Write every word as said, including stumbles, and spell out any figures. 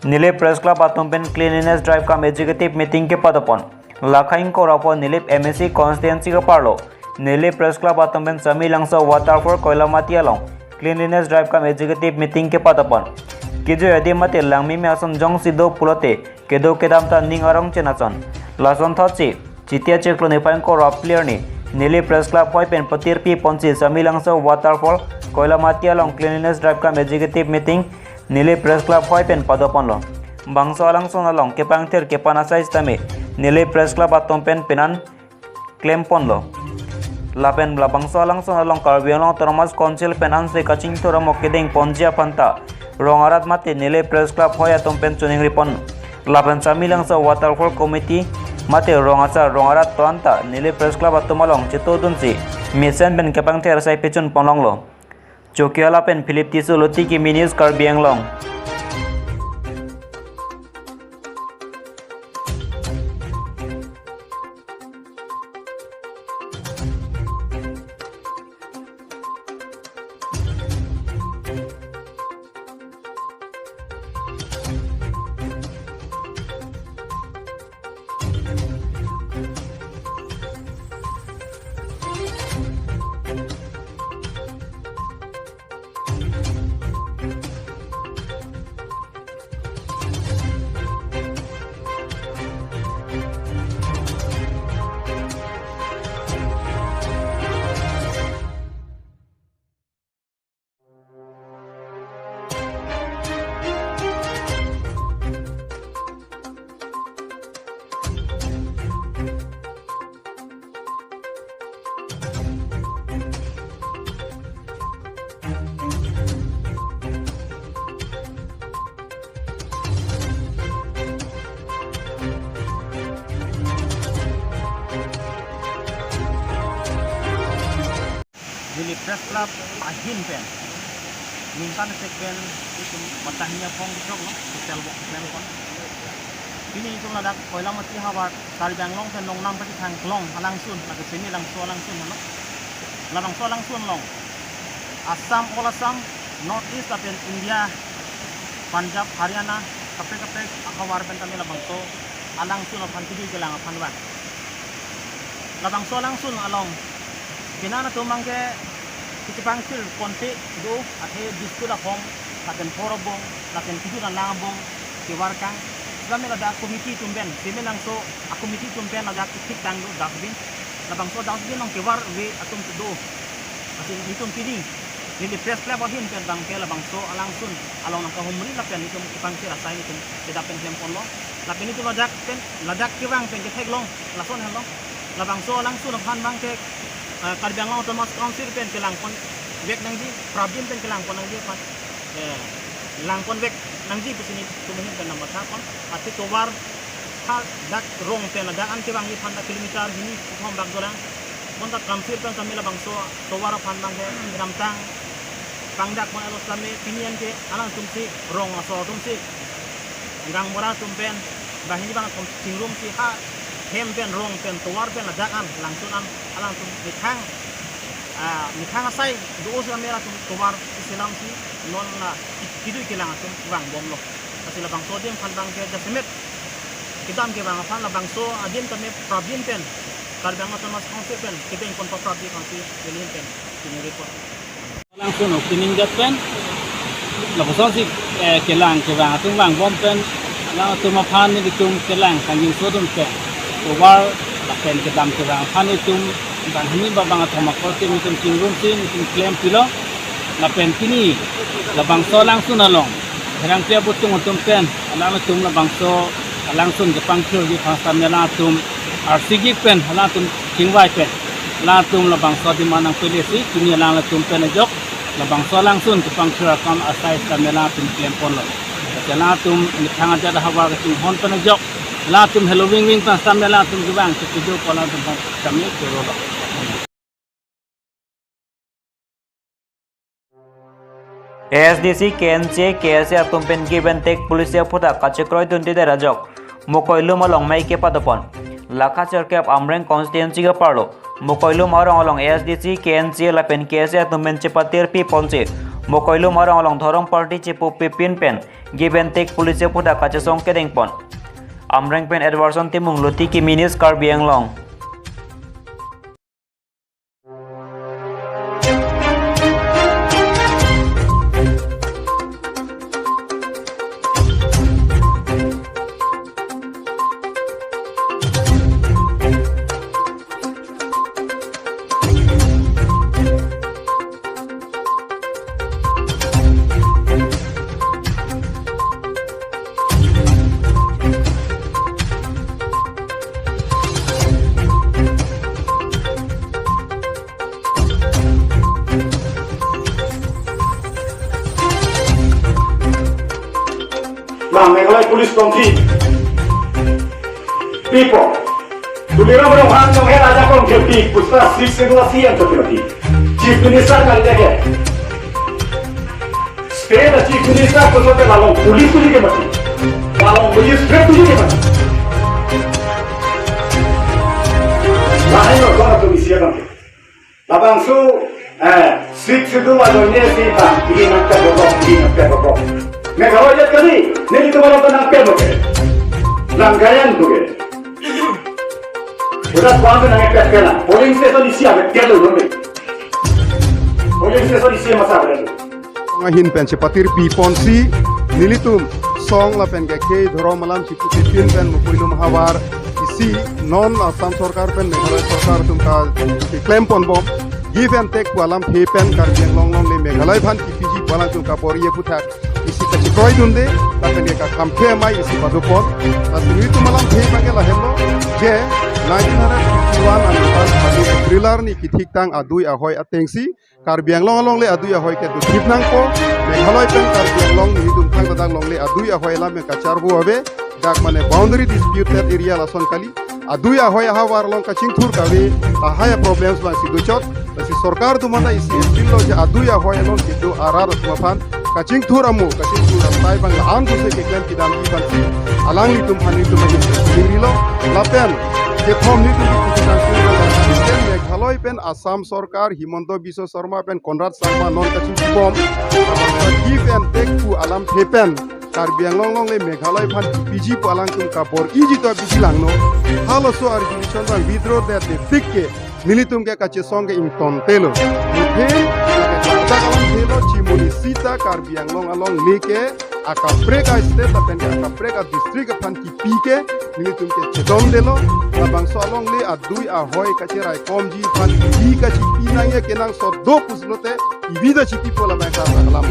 Nilip Press Club atum pen cleanliness drive cum executive meeting kepadopon. Lakha ingkoi ra pho Nilip M A C constituency ke-arlo Nilip Press Club atum pen Samelangso Waterfall Koilamati along cleanliness drive cum executive meeting kepadopon. Kejui adim mate langmeme ason jongsi do pulote kedo kedam ta ning arong chen ason. Lason thotsi Chiti achiklo niphai ingkoi ra phli arni Nilip Press Club hoi pen patirpi ponsi Samelangso Waterfall Koilamati along cleanliness drive cum executive meeting Nilip Press Club hoi pen padoponlo. Bangso alangsun along kepangthir kepan asai sitame Nilip Press Club atum pen penan klemponlo. Lapen labangso alangsun along Karbi Anglong Autonomous Council pen ansi kachingthur amok kedengponji aphan ta rong arat mate Nilip Press Club hoi atum pen choningripon. Lapen Samelangso Waterfall Committee mate rong asar rong arat to-an ta Nilip Press Club atum along chetodunsi mesen pen kepangthir asai pechunponlonglo. Chokihola pen Philip Tisso, Lotiki News, Karbi Anglong. Nilip Press Club ahin pen ningkan sek pen itum matahnya phong kejok lo, hotel bok klempon. Pini itum ladak Koilamati havar Karbi Anglong pen longnam kachethang kelong alangsun, lake Samelangso alangsun hano. Labangso alangsun along Assam, all Assam, North East lapen India, Punjab, Haryana, kaprek kaprek ahavar pen tame labangso alangsun aphan kejui kelang aphan vang. Labangso alangsun along penan atum abangke kachepangthir ponte do, athe biscuit ahom, lapen phor abong, lapen kejut alang abong kevarkang. Lame ladak committee atum pen, Samelangso a-committee atum pen ladak kethik tanglo dustbin. Labangso dustbin along kevar ave atum kedo. Lapen itum pini Nilip Press Club ahin pen abangke labangso alangsun along nangkahumri lapen itum kepangthir asai itum kedap pen klemponlo. Lapen itum ladak pen, ladak kevang pen ketheklong, lason henlo. Labangso alangsun aphan abangke, eh, Karbi Anglong Autonomous Council pen kelangponvek nangji, prabin pen kelangpon nangji aphan, eh, langponvek nangji pusi nelitum ahin pen nangmatha pon. Athe tovar hadak rong pen ladak an kevangji aphan ta kilometer hini kethom bak dorang. Bonta council pen tame labangso tovar aphan abangke kedamtang pangdakpon alo sitame pini an ke alangtum si rong asor atum si gaonbura atum pen banghini bang atum chingrumsi ha hem pen rong pen tovar pen ladak an langsun an alangtum methang, ah, methang asai do-o sitame latum tovar isilamsi non la kejui kelang atum vangbomlo. Lasi labangso adim aphan abangke jasemet kedam kevang aphan labangso adim tame prabin pen Karbi Anglong Autonomous Council pen kedengpon paprap di aphansi nelihin pen pini report. Alangsun opening det pen, lapuson si, eh, kelang kevang atum vangbom pen, alangtum aphan nelitum kelang kangjinso atum pen, tovar lapen kedam kevang aphan nelitum banghini ba bang athom akorte nelitum chingrumsi nelitum klempilo. Lapen pini labangso alangsun along pherangke abutung atum pen alangtum labangso alangsun kepangthirji aphan sitame alangtum arsigi pen alangtum chingvai pen alangtum labangso adim an nangpele si pini alangtum pen ajok labangso alangsun kepangthir akam asai sitame alangtum klemponlo. Lasi alangtum methang adet ahavar kachinghon pen ajok alangtum heloving ving pen sitame alangtum kevang kepido pu alangtum aphan sitame chorolo. A S D C, K N C A, K S A atum pen give and take policy aphuthak kachekroidundedet ajok Mokoilum along mei kepadopon. Lakha sirkep Amreng constituency ke-arlo Mokoilum arong along A S D C, K N C A lapen K S A atum pen chepatirpi ponsi Mokoilum arong along dhorom party chepu pipin pen give and take policy aphuthak kachesong kedengpon. Amreng pen Edwardson Timung, Luti Kimi News, Karbi Anglong. Lang Meghalaya Police Council. People. Tuliram Ronghang nong hera ajakong ke pi pusta six regular C M to pi. Chief Minister kali deke. State Chief Minister ko sote lalong police tuji ke mati. Lalong police state tuji ke mati. Lahai no kona to isi abang ke. Labangso, eh, Sixth Schedule ajoine si bang, ini nangpet bobok, ini nangpet bobok. Meghalaya kali, nelitum alam nangpet bobok. Langgayan bobok. Udah kuan nangpet kena. Polling station isi abet kelo bobok. Polling station isi masa abet. Ahin pen chepatir piponsi, nelitum song lapen ke ke dhorom alam chepu pipin pen Mokoilum havar isi non Assam Sorkar pen Meghalaya Sorkar atum kaklem ponbom, give and take pu alamthe pen Karbi Anglong alongle Meghalaya aphan kipiji pu alam atum kabor-i aphuthak isi kachekroi dunde, lapen ke kakamphe amei isi padopon. Lapen nelitum alamthe abang ke lahenlo, je nineteen hundred fifty-one aningkan April arni kithiktang adui ahoi atengsi, Karbi Anglong alongle adui ahoi ke dothip nangpo. Meghalaya pen Karbi Anglong nelitum thangta dak longle adui ahoi alam yang kacharvo ave. Dak mane boundary disputed area lason kali. Adui ahoi ahavar along kachingthur kave. Lahai problems abang si dochot. Lasi sorkar atum mane isi appeal lo je adui ahoi along kedo arat atum aphan kachingthur amo, kachingthur asai abang la-an dose keklem kedamji aphansi alanglitum aphan nelitum ahin pen chingrilo. Lapen kethom nelitum kepuji nangkok Meghalaya pen Assam Sorkar, Himanta Biswa Sarma pen Conrad Sangma non kachingthur bom. Give and take pu alamthe pen Karbi Anglong alongle Meghalaya aphan piji pu alangtum kabor-iji to piji langno. Halaso argumentation abang withdraw det tik ke nelitum ke kachesong ke ingtontelo. Nithe, nake kata alamthelo, chimuni sita Karbi Anglong alongle ke akaprek a-state lapen ke akaprek a-district aphan kipi ke nelitum ke chedondelo. Labangso alongle adui ahoi kacheraikomji aphan kipi kachipi nangji kenangsot do pulote, ibi ta chipipo labang kata alam.